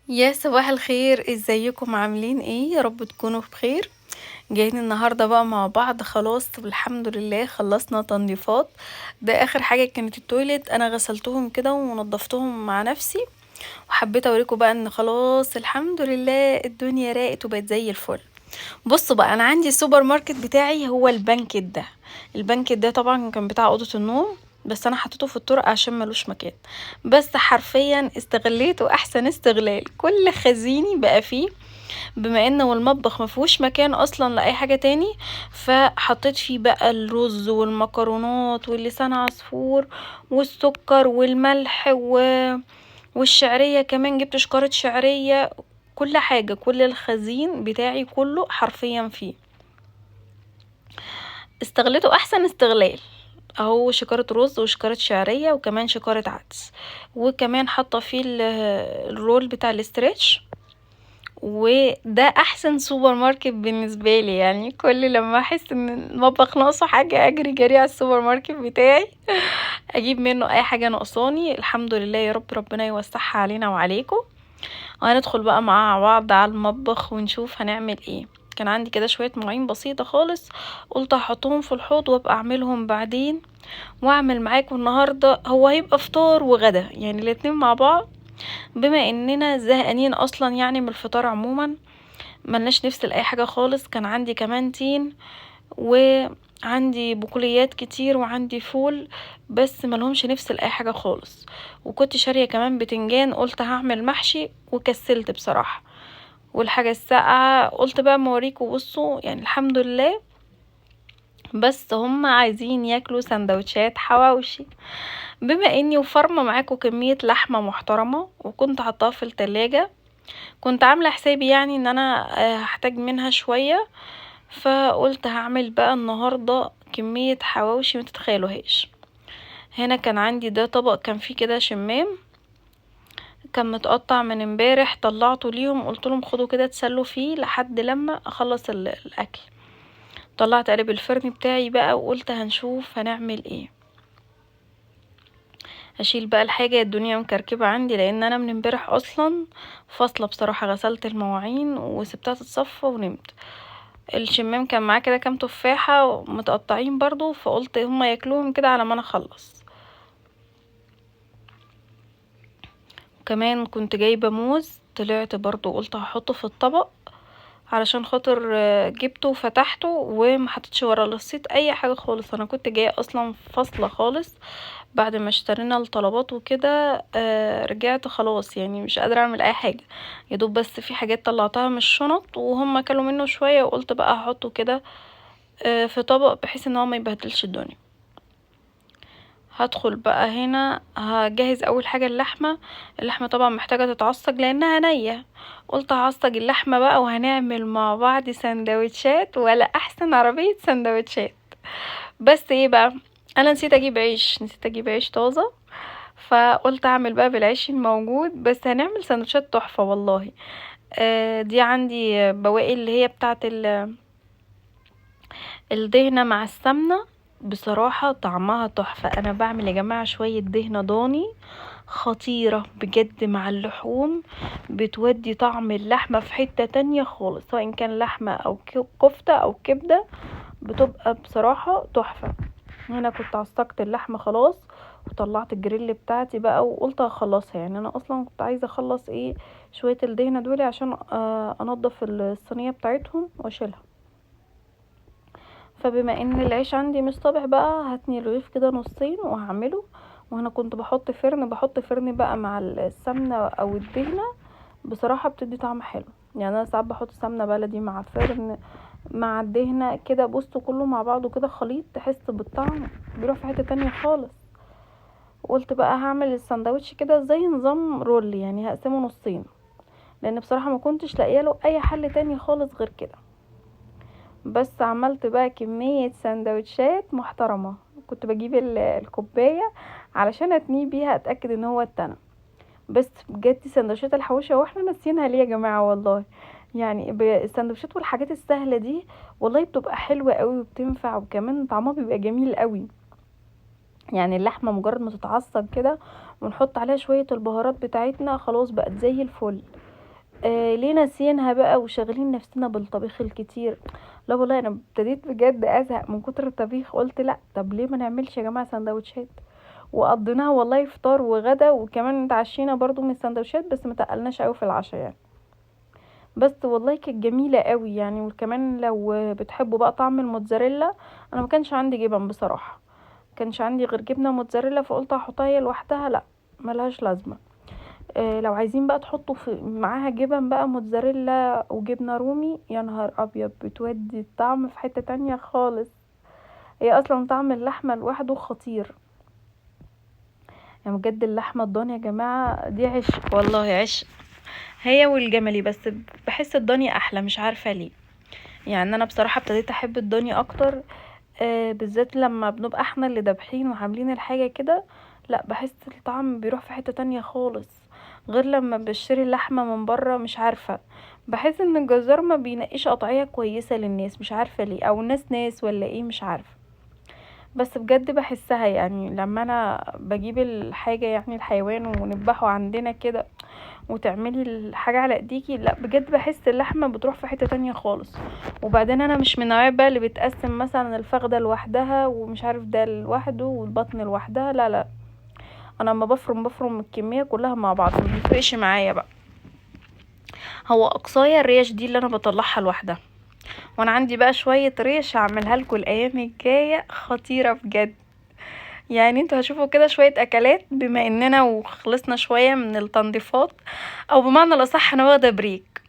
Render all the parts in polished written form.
يا صباح الخير، ازيكم عاملين ايه؟ يا رب تكونوا بخير. جايين النهارده بقى مع بعض. خلاص الحمد لله خلصنا تنظيفات. ده اخر حاجة كانت ال toilet، انا غسلتهم كده ونضفتهم مع نفسي، وحبيت اوريكم بقى ان خلاص الحمد لله الدنيا راقت وبقت زي الفل. بصوا بقى، انا عندي السوبر ماركت بتاعي هو البنك ده. البنك ده طبعا كان بتاع اوضة النوم، بس انا حطيته في الطرق عشان ملوش مكان، بس حرفيا استغليته احسن استغلال. كل خزيني بقى فيه، بما انه المطبخ مفيهوش مكان اصلا لاي حاجة تاني، فحطيت فيه بقى الرز والمكرونات واللسان عصفور والسكر والملح والشعريه، كمان جبت شكاره شعرية، كل حاجة، كل الخزين بتاعي كله حرفيا فيه. استغلته احسن استغلال. اهو شكارة رز وشكارة شعرية وكمان شكارة عدس، وكمان حاطة فيه ال roll بتاع ال stretch. وده احسن سوبر ماركت بالنسبة لي، يعني كل لما احس ان المطبخ ناقصه حاجة اجري جري على السوبر ماركت بتاعي اجيب منه اي حاجة ناقصاني. الحمد لله يا رب، ربنا يوسعها علينا وعليكم. وهندخل بقى مع بعض على المطبخ ونشوف هنعمل ايه. كان عندي كده شوية مواعين بسيطة خالص، قلت هحطهم في الحوض وابقى اعملهم بعدين، واعمل معاكم النهاردة هو هيبقى فطار وغدا، يعني الاتنين مع بعض، بما اننا زهقانين اصلا يعني من الفطار عموما، ملناش نفس لاي حاجة خالص. كان عندي كمان تين، وعندي بقوليات كتير، وعندي فول، بس ملهمش نفس لاي حاجة خالص. وكنت شارية كمان بتنجان، قلت هعمل محشي وكسلت بصراحة. والحاجة الساقعة قلت بقى ما اوريكم. بصوا يعني الحمد لله، بس هم عايزين ياكلوا سندوتشات حواوشي. بما اني وفرمة معاكم كمية لحمة محترمة وكنت حطاها في التلاجة، كنت عاملة حسابي يعني ان انا هحتاج منها شوية، فقلت هعمل بقى النهاردة كمية حواوشي ما تتخيلوهاش. هنا كان عندي ده طبق كان فيه كده شمام، كان متقطع من امبارح، طلعته ليهم قلت لهم خدوا كده تسلوا فيه لحد لما اخلص الاكل. طلعت قالب الفرن بتاعي بقى وقلت هنشوف هنعمل ايه. اشيل بقى الحاجة، الدنيا مكركبه عندي لان انا من امبارح اصلا فاصلة بصراحة، غسلت المواعين وسبتها تتصفى ونمت. الشمام كان معاه كده كام تفاحة متقطعين برضو، فقلت هما ياكلوهم كده على ما انا اخلص. كمان كنت جايبه موز، طلعت برضو قلت هحطه في الطبق علشان خاطر جبته وفتحته وما حطيتش ورا الرصيد اي حاجة خالص. انا كنت جاية اصلا فاصلة خالص بعد ما اشترينا الطلبات وكده، رجعت خلاص يعني مش قادرة اعمل اي حاجة، يا دوب بس في حاجات طلعتها من الشنط وهم اكلوا منه شوية، وقلت بقى هحطه كده في طبق بحيث ان هو ما يبهدلش الدنيا. هدخل بقى هنا هجهز اول حاجة اللحمة. اللحمة طبعا محتاجه تتعصج لانها نيه، قلت هعصج اللحمة بقى وهنعمل مع بعض سندوتشات، ولا احسن عربية سندوتشات. بس ايه بقى، انا نسيت اجيب عيش، نسيت اجيب عيش طازة، فقلت اعمل بقى بالعيش الموجود، بس هنعمل سندوتشات تحفة والله. دي عندي بواقي اللي هي بتاعه الدهنه مع السمنة، بصراحة طعمها تحفة. انا بعمل يا جماعة شوية دهنه ضاني خطيرة بجد مع اللحوم، بتودي طعم اللحمة في حتة تانية خالص، سواء كان لحمه او كفته او كبده، بتبقى بصراحة تحفة. هنا كنت عصقت اللحمة خلاص وطلعت الجريل بتاعتي بقى وقلت هخلصها، يعني انا اصلا كنت عايزه اخلص ايه شوية الدهنه دول عشان انضف الصينية بتاعتهم واشيلها. فبما ان العيش عندي مش صابح بقى، هتني الرغيف كده نصين وهعمله. وهنا كنت بحط فرن، بحط فرن بقى مع السمنة او الدهنه، بصراحة بتدي طعم حلو. يعني انا ساعات بحط سمنه بلدي مع فرن مع الدهنه كده، بصوا كله مع بعضه كده خليط، تحس بالطعم بيروح في حتة تانية خالص. قلت بقى هعمل السندوتش كده زي نظام roll، يعني هقسمه نصين، لان بصراحة ما كنتش لاقيه له اي حل تاني خالص غير كده. بس عملت بقى كمية سندوتشات محترمه، كنت بجيب الكوباية علشان اتنيه بيها اتاكد ان هو اتنى. بس بجد سندوتشات الحواوشي واحنا ناسيينها ليه يا جماعة والله. يعني السندوتشات والحاجات السهلة دي والله بتبقى حلوة قوي وبتنفع، وكمان طعمها بيبقى جميل قوي. يعني اللحمة مجرد ما تتعصج كده ونحط عليها شوية البهارات بتاعتنا خلاص بقت زي الفل. ليه ناسيينها بقى وشاغلين نفسنا بالطبيخ الكتير؟ لا والله انا ابتديت بجد ازهق من كتر الطبيخ، قلت لا طب ليه ما نعملش يا جماعة سندوتشات. وقضيناها والله فطار وغدا، وكمان اتعشينا برضو من السندوتشات، بس ما تقلناش قوي في العشاء يعني. بس والله كانت جميلة قوي يعني. وكمان لو بتحبوا بقى طعم الموتزاريلا، انا ما كانش عندي جبن بصراحة، ما كانش عندي غير جبنه موتزاريلا، فقلت هحطها هي لوحدها، لا ملهاش لازمه. لو عايزين بقى تحطوا في معاها جبن بقى موتزاريلا وجبنه رومي، يا نهار ابيض بتودي الطعم في حتة تانية خالص. هي اصلا طعم اللحمة لوحده خطير يعني، بجد اللحمة الضاني يا جماعة دي عشق، والله عشق، هي والجملي. بس بحس الضاني احلى، مش عارفه ليه يعني. انا بصراحة ابتديت احب الضاني اكتر، بالذات لما بنبقى احنا اللي دابحين وعاملين الحاجة كده، لا بحس الطعم بيروح في حتة تانية خالص، غير لما بشتري اللحمة من بره. مش عارفه، بحس ان الجزار ما بينقيش قطعية كويسة للناس، مش عارفه ليه، او الناس ناس ولا ايه مش عارفه. بس بجد بحسها يعني لما انا بجيب الحاجة يعني الحيوان ونذبحه عندنا كده وتعملي الحاجة على ايديكي، لا بجد بحس اللحمة بتروح في حتة تانية خالص. وبعدين انا مش من النوعية بقى اللي بتقسم مثلا الفخده لوحدها ومش عارف ده لوحده والبطن لوحدها، لا لا، انا لما بفرم الكمية كلها مع بعض، ما بيفرقش معايا بقى. هو اقصايا الريش دي اللي انا بطلعها لوحدها، وانا عندي بقى شوية ريش هعملها لكم الايام الجاية، خطيرة بجد يعني. انتوا هتشوفوا كده شوية اكلات، بما اننا وخلصنا شوية من التنظيفات، او بمعنى الاصح انا واخده break،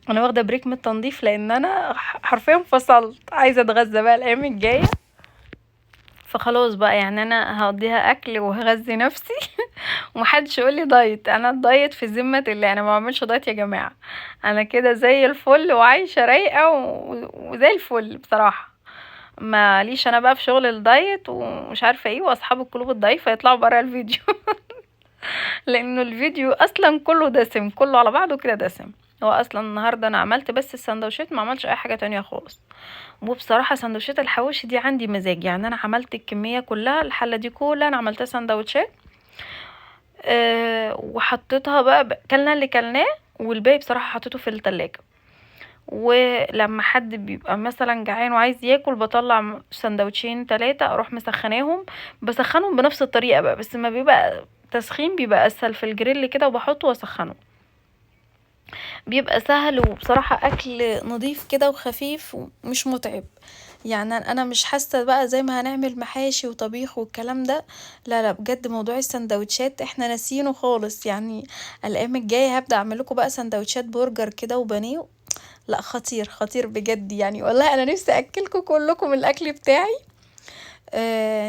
انا واخده break من التنظيف، لان انا حرفيا فصلت، عايزه اتغذى بقى الايام الجاية. فخلاص بقى يعني انا هقضيها اكل وهغذي نفسي ومحدش يقول لي diet، انا ال diet في ذمه الله، انا ما بعملش diet يا جماعة، انا كده زي الفل وعايشة رايقة وزي الفل بصراحة. ماليش انا بقى في شغل ال diet ومش عارفه ايه، واصحاب القلوب الضعيفة يطلعوا برا الفيديو لانه الفيديو اصلا كله دسم، كله على بعضه كده دسم. هو اصلا النهارده انا عملت بس السندوتشات، ما عملتش اي حاجة تانية خالص. وبصراحة سندوتشات الحواوشي دي عندي مزاج يعني، انا عملت الكمية كلها، الحلة دي كلها انا عملتها سندوتشات، وحطيتها بقى، كلنا اللي كلناه، والباقي بصراحة حطيته في التلاجة. ولما حد بيبقى مثلا جعان وعايز ياكل بطلع سندوتشين 3 اروح مسخناهم، بسخنهم بنفس الطريقة بقى، بس ما بيبقى تسخين بيبقى اسهل في الجريل كده، وبحطه واسخنه، بيبقى سهل. وبصراحة اكل نظيف كده وخفيف ومش متعب يعني. انا مش حاسه بقى زي ما هنعمل محاشي وطبيخ والكلام ده، لا لا بجد موضوع السندوتشات احنا ناسينه خالص يعني. الايام الجاية هبدا اعمل لكم بقى سندوتشات برجر كده وبانيه، لا خطير خطير بجد يعني. والله انا نفسي اكلكم كلكم الاكل بتاعي،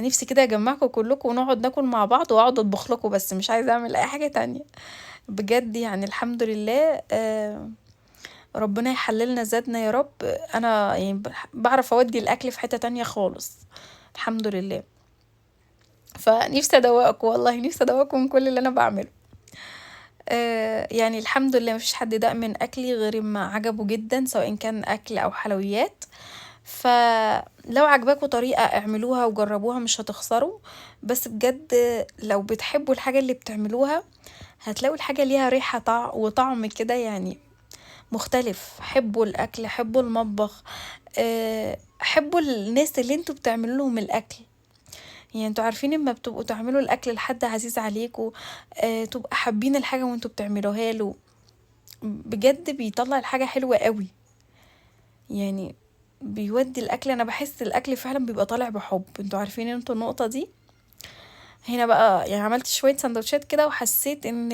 نفسي كده اجمعكم كلكم ونقعد ناكل مع بعض واقعد اطبخ لكم، بس مش عايزه اعمل اي حاجة تانية بجد يعني. الحمد لله، ربنا يحللنا زادنا يا رب. انا يعني بعرف اودي الاكل في حتة تانية خالص الحمد لله. فنفسي ادوقكم والله، نفسي ادوقكم كل اللي انا بعمله. يعني الحمد لله مفيش حد داق من اكلي غير ما عجبه جدا، سواء كان اكل او حلويات. فلو عجباكوا طريقة اعملوها وجربوها، مش هتخسروا. بس بجد لو بتحبوا الحاجة اللي بتعملوها هتلاقوا الحاجة ليها ريحة وطعم كده يعني مختلف. حبوا الأكل، حبوا المطبخ، حبوا الناس اللي انتوا بتعملوا لهم الأكل. يعني انتوا عارفين اما بتبقوا تعملوا الأكل لحد عزيز عليكوا، تبقوا حابين الحاجة وانتوا بتعملوها له، بجد بيطلع الحاجة حلوة قوي يعني، بيودي الأكل. أنا بحس الأكل فعلا بيبقى طالع بحب، انتوا عارفين انتوا النقطة دي. هنا بقى يعني عملت شوية سندوتشات كده، وحسيت ان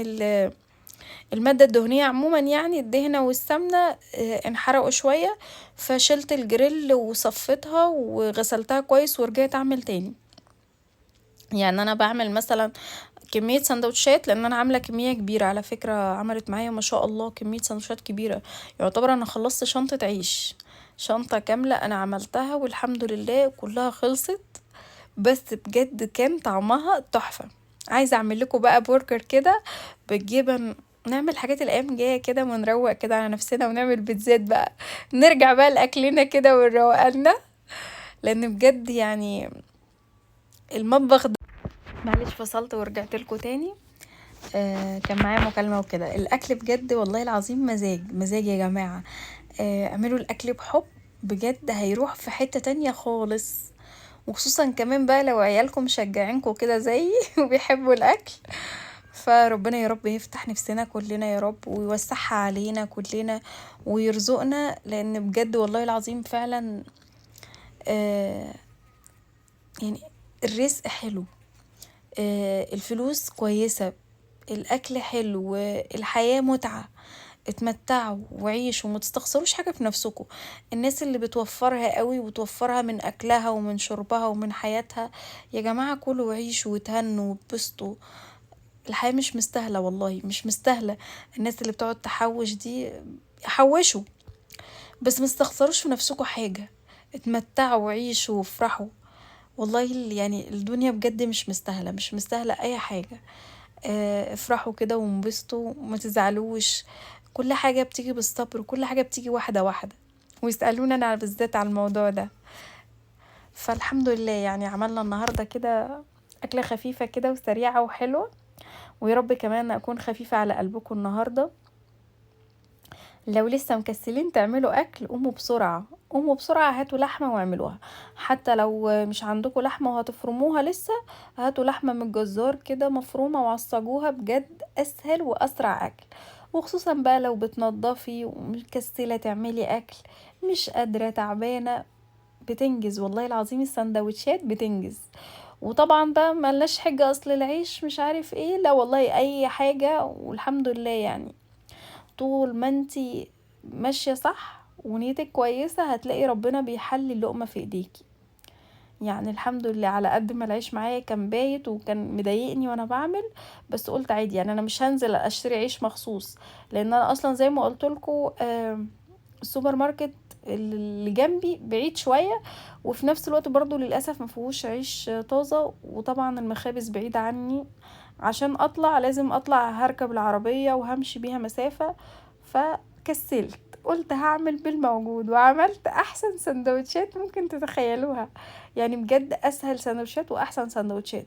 المادة الدهنية عموما يعني الدهنة والسمنة، انحرقوا شوية، فشلت الجريل وصفيتها وغسلتها كويس ورجعت اعمل تاني. يعني انا بعمل مثلا كمية سندوتشات، لان انا عاملة كمية كبيرة على فكرة، عملت معايا ما شاء الله كمية سندوتشات كبيرة، يعتبر انا خلصت شنطة عيش، شنطة كاملة انا عملتها والحمد لله كلها خلصت. بس بجد كان طعمها تحفة. عايزة اعمل لكم بقى برجر كده بالجبن، نعمل حاجات الايام الجاية كده ونروق كده على نفسنا، ونعمل بيتزات بقى، نرجع بقى لاكلنا كده ونروقنا، لان بجد يعني المطبخ ده. معلش فصلت ورجعت لكم تاني. كان معايا مكالمة وكده. الاكل بجد والله العظيم مزاج مزاج يا جماعة. اعملوا الاكل بحب بجد، هيروح في حتة تانية خالص، وخصوصا كمان بقى لو عيالكم مشجعينكم كده زيي وبيحبوا الاكل. فربنا يا رب يفتح نفسنا كلنا يا رب، ويوسعها علينا كلنا ويرزقنا، لان بجد والله العظيم فعلا يعني الرزق حلو، الفلوس كويسة، الاكل حلو، الحياة متعة. اتمتعوا وعيشوا وما تستخسروش حاجة في نفسكم. الناس اللي بتوفرها قوي وتوفرها من اكلها ومن شربها ومن حياتها، يا جماعة كلوا وعيشوا وتهنوا واتبسطوا. الحياة مش مستاهلة والله، مش مستاهلة. الناس اللي بتقعد تحوش دي حوشوا، بس ما تستخسروش في نفسكم حاجة. اتمتعوا وعيشوا وافرحوا والله. الدنيا بجد مش مستاهلة، مش مستاهلة اي حاجة. افرحوا كده وانبسطوا وما تزعلوش. كل حاجة بتيجي بالصبر، وكل حاجة بتيجي واحدة واحدة. ويسألونا أنا بالذات على الموضوع ده. فالحمد لله عملنا النهاردة كده أكلة خفيفة كده وسريعة وحلوة، ويا رب كمان أكون خفيفة على قلبكم النهاردة. لو لسه مكسلين تعملوا أكل قوموا بسرعة، قوموا بسرعة هاتوا لحمة واعملوها. حتى لو مش عندكم لحمة وهتفرموها لسه، هاتوا لحمة من الجزار كده مفرومة وعصجوها، بجد أسهل وأسرع أكل. وخصوصا بقى لو بتنضفي ومكسلة تعملي أكل، مش قادرة، تعبانة، بتنجز والله العظيم. السندوتشات بتنجز. وطبعا بقى ملناش حاجة أصل العيش مش عارف ايه، لا والله أي حاجة والحمد لله. طول ما انتي ماشية صح ونيتك كويسة هتلاقي ربنا بيحلي اللقمة في ايديكي. الحمد لله على قد ما العيش معايا كان بايت وكان مضايقني وانا بعمل، بس قلت عادي، انا مش هنزل اشتري عيش مخصوص، لان انا اصلا زي ما قلت لكم، السوبر ماركت اللي جنبي بعيد شوية، وفي نفس الوقت برضو للأسف ما فيهوش عيش طازة، وطبعا المخابز بعيدة عني، عشان اطلع لازم اطلع هركب العربية وهمشي بيها مسافة، فكسلت قلت هعمل بالموجود، وعملت احسن سندوتشات ممكن تتخيلوها. بجد اسهل سندوتشات واحسن سندوتشات،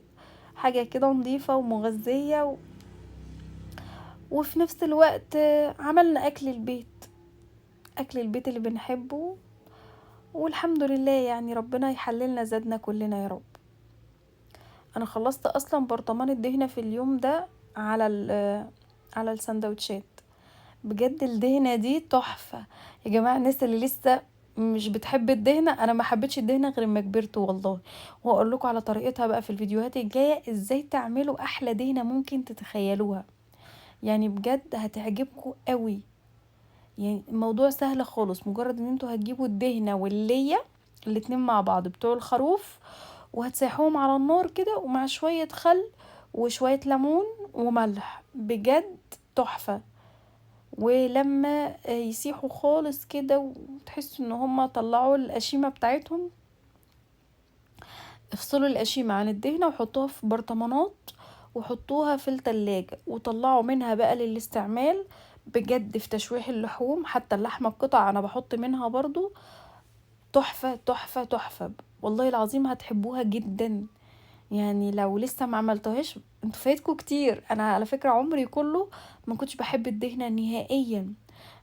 حاجة كده نظيفة ومغذية وفي نفس الوقت عملنا اكل البيت، اكل البيت اللي بنحبه، والحمد لله. ربنا يحللنا زادنا كلنا يا رب. انا خلصت اصلا برطمان الدهنة في اليوم ده على السندوتشات. بجد الدهنة دي تحفة يا جماعة. الناس اللي لسه مش بتحب الدهنة، انا ما حبيتش الدهنة غير لما كبرت والله، واقول لكم على طريقتها بقى في الفيديوهات الجاية ازاي تعملوا احلى دهنة ممكن تتخيلوها. بجد هتعجبكم قوي. الموضوع سهل خالص، مجرد ان انتوا هتجيبوا الدهنة واللية الاتنين مع بعض بتوع الخروف، وهتسيحوهم على النار كده، ومع شوية خل وشوية ليمون وملح، بجد تحفة. ولما يسيحوا خالص كده وتحسوا ان هما طلعوا القشيمة بتاعتهم، افصلوا القشيمة عن الدهنة وحطوها في برطمانات وحطوها في التلاجة، وطلعوا منها بقى للاستعمال. بجد في تشويح اللحوم، حتى اللحمة القطع انا بحط منها برضو، تحفة تحفة تحفة والله العظيم، هتحبوها جدا. لو لسه ما عملتوهاش انتوا فايتكوا كتير. انا على فكرة عمري كله ما كنتش بحب الدهنة نهائيا،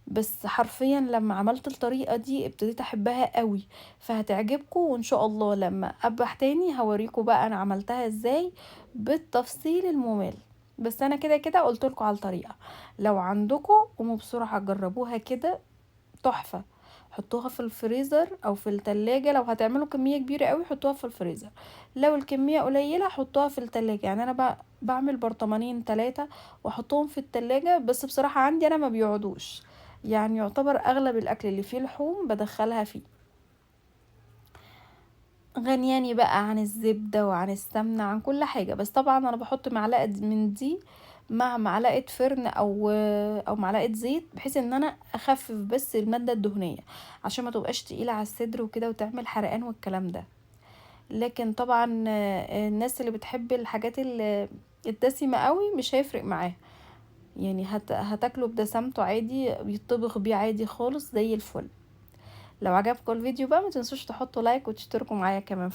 بس حرفيا لما عملت الطريقة دي ابتديت احبها قوي، فهتعجبكم. وان شاء الله لما اذبح تاني هوريكم بقى انا عملتها ازاي بالتفصيل الممل، بس انا كده كده قلت لكم على الطريقة. لو عندكم قوموا بسرعة جربوها كده، تحفة. حطوها في الفريزر او في التلاجة، لو هتعملوا كمية كبيرة قوي حطوها في الفريزر، لو الكمية قليلة حطوها في التلاجة. انا بعمل برطمانين 3 واحطهم في التلاجة، بس بصراحة عندي انا ما بيقعدوش، يعتبر اغلب الاكل اللي فيه لحوم بدخلها فيه. غنياني بقى عن الزبدة وعن السمنة عن كل حاجة، بس طبعا انا بحط معلقة من دي مع معلقة فرن او معلقة زيت، بحيث ان انا اخفف بس المادة الدهنية عشان ما تبقاش تقيلة على الصدر وكده وتعمل حرقان والكلام ده. لكن طبعا الناس اللي بتحب الحاجات الدسمة قوي مش هيفرق معاها، هتاكله بدسمته عادي، بيطبخ بيه عادي خالص زي الفل. لو عجبكم الفيديو بقى ما تنسوش تحطوا لايك وتشتركوا معايا كمان في